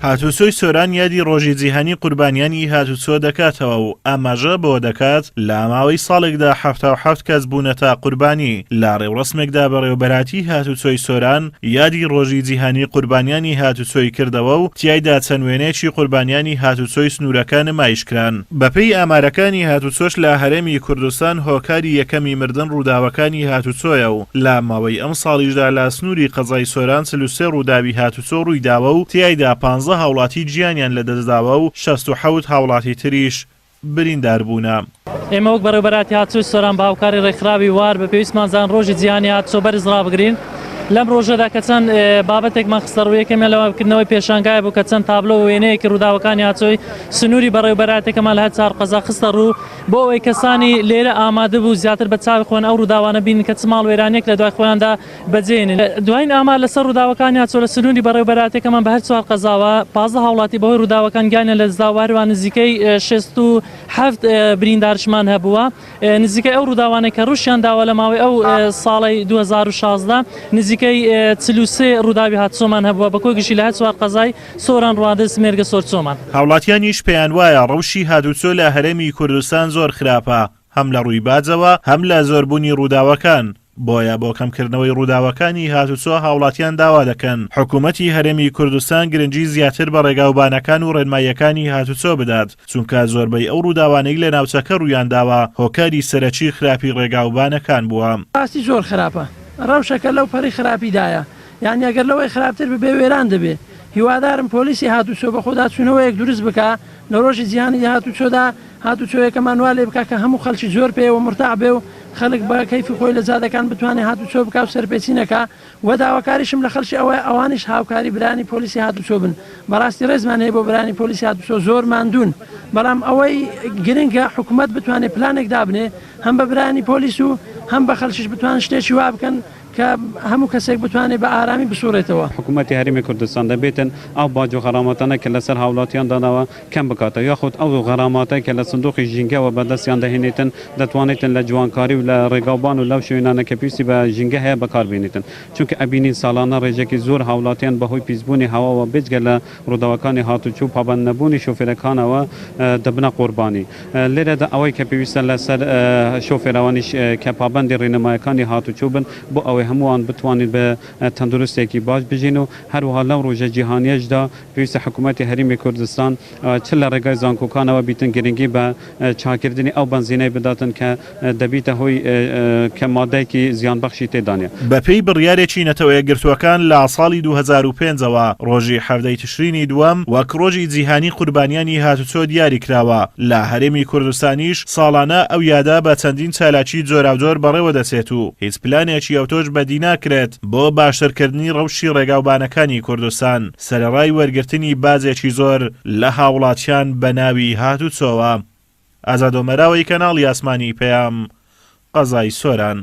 هاتوچۆی سۆران یادی ڕۆژی جیهانی قوربانیانی هاتوچۆ دەکاتەوە و ئاماژە بەوە دەکات، لە ماوەی ساڵێکدا 77 کەس بوونەتە قوربانی. لە ڕێوڕەسمێکدا بەڕێوەبەرایەتی هاتوچۆی سۆران یادی ڕۆژی جیهانی قوربانیانی هاتوچۆی کردەوە و تیایدا چەند وێنەیەکی قوربانیانی هاتوچۆی سنوورەکە نمایشکران. بەپێی ئامارەکانی هاتوچۆش لە هەرێمی کوردستان هۆکاری یەکەمی مردن ڕووداوەکانی هاتوچۆیە و لە ماوەی ئەمساڵیشدا لە سنووری قەزای سۆران 43 ڕووداوی هاتوچۆ ڕوویداوە و تیایدا 15 هاوڵاتی گیانیان لەدەستداوە و 67 هاوڵاتی تریش بریندار بوونە. ئێمە وەک بەڕێوەبەرایەتی هاتوچۆی سۆران بە هاوکاری ڕێکخراوی وار بە پێویستمان زان ڕۆژی جیهانی هاتوچۆ بەرز ڕابگرین. لەم ڕۆژەدا کە چەند بابەتێکمان خستە ڕوو، یەکەمیان لەوان کردنەوەی پێشانگایە بوو کە چەند تابلۆ و وێنەیەکی ڕووداوەکانی هاتوچۆی سنووری بەڕێوەبەرایەتیەکەمان لە هەر چوار قەزا خستە ڕوو بۆ ئەوەی کەسانی لێرە ئامادە بوو زیاتر بە چاوی خۆیان ئەو ڕووداوانە بینن کە چ ماڵوێرانیەک لە دوای خۆیاندا بەجێهێنن. دوایین ئامار لەسەر ڕووداوەکانی هاتوچۆ لە سنووری بەڕێوەبەرایەتیەکەمان بە هەر چوار قەزاوە 15 هاوڵاتی بەهۆی ڕووداوەکان گیانیان لەدەستداوە و هەروەها نزیکەی 67 بریندارشمان هەبووە. نزیکەی ئەو ڕووداوانەی کە ڕووشیان داوە لە ماوەی ئەو ساڵەی 2016 نزیکەی 43 ڕووداوی هاتوچۆمان هەبووە بە کۆی گشتی لە هەر چوار قەزای سۆران، ڕواندز، مێرگەسۆر، چۆمان. هاوڵاتیانیش پێیانوایە ڕەوشی هاتوچۆ لە هەرێمی کوردستان زۆر خراپە، هەم لە ڕووی باجەوە هەم لە زۆربوونی ڕووداوەکان، بۆیە بۆ کەمکردنەوەی ڕووداوەکانی هاتوچۆ هاوڵاتیان داوا دەکەن حکوومەتی هەرێمی کوردستان گرنگی زیاتر بە ڕێگاوبانەکان و ڕێنماییەکانی هاتوچۆ بدات، چونکە زۆربەی ئەو ڕووداوانەی لە ناوچەکە ڕوویانداوە هۆکاری سەرەکی خراپی ڕێگاوبانەکان بووە. ڕاستی زۆر خراپە ڕەوشەکە لەو پەڕی خراپیدایە یانی ئەگەر لەوەی خراپتر ببێ وێران دەبێ هیوادارم پۆلیسی هاتوچۆ بەخۆداچوونەوەیەک دروست بکا لە ڕۆژی جیهانی هاتوچۆدا هاتوچۆیەکەمان وا لێ بکا کە هەموو خەلکی زۆر پێیەوە مورتاح بێ و خەلک بە کەیفی خۆی لە جادەکان بتوانێ هاتوچۆ بکا و سەرپێچی نەکا وە داواکاریشم لە خەلکی ئەوەیە ئەوانیش هاوکاری برایانی پۆلیسی هاتوچۆ بن بەراستی رێزمان هەیە بۆ برایانی پۆلیسی هاتوچۆ زۆر ماندوون بەلام ئەوەی گرنگە حکومەت بتوانێ پلانێک دابنێ هەم بە برایانی پۆلیس و هەم بە خەلکیش بتوانن شتێکی وا بکەن کە هەموو کەسێک بتوانێت بە ئارامی بسوڕێتەوە. حکومەتی هەرێمی کوردستان دەبێتن ئەو باج و غەراماتانە کە لەسەر هاوڵاتیان داناوە کەم بکاتەوە یاخود ئەو غەراماتەی کە لە سندوقی ژینگەوە بەدەستیان دەهێنێتن دەتوانێتن لە جوانکاری و لە ڕێگاوبان و لەو شوێنانە کە پێویستی بە ژینگە هەیە بەکار بێنێتن چونکە ئەبینین ساڵانە ڕێژەکی زۆر هاوڵاتیان بەهۆی پیسبوونی هەواوە بێجگە لە ڕووداوەکانی هاتوچۆ و پابەند نەبوونی شۆفێرەکانەوە دەبنە قوربانی. لێرەدا ئەوەی کە پێویستە لەسەر شۆفێرەوانیش کە پابەندی ڕێنمایەکانی هاتوچۆ بن بۆ ئەوەی هەمووان بتوانین بە تەندروستێکی باش بژین و هەروەها لەو ڕۆژە جیهانیەشدا پێویستە حکوومەتی هەرێمی کوردستان چ لە ڕێگای زانکۆکانەوە بیتن گرنگی بە چاکردنی ئەو بەنزینەی بداتن کە دەبیتە هۆی کە مادەیەکی زیانبەخشی تێدا نیە. بەپێی بڕیارێکی نەتەوەیەکگرتووەکان لە ساڵی 2005 ەوە ڕۆژی حەڤدە ی تشرینی دووەم وەک ڕۆژی جیهانی قوربانیانی هاتوچۆ دیاریکراوە، لە هەرێمی کوردستانیش ساڵانە ئەو یادە بە چەندین چالاکی جۆراوجۆر بەڕێوەدەچێت و هیچ پلانێکی ئەوتۆش بەدیناکرێت بۆ باشترکردنی ڕەوشی ڕێگاوبانەکانی کوردستان سەرەڕای وەرگرتنی باجێکی زۆر لە هاوڵاتیان بەناوی هاتوچۆوە. ئازاد ئۆمەراوەی کەناڵی ئاسمانی پەیام، قەزای سۆران.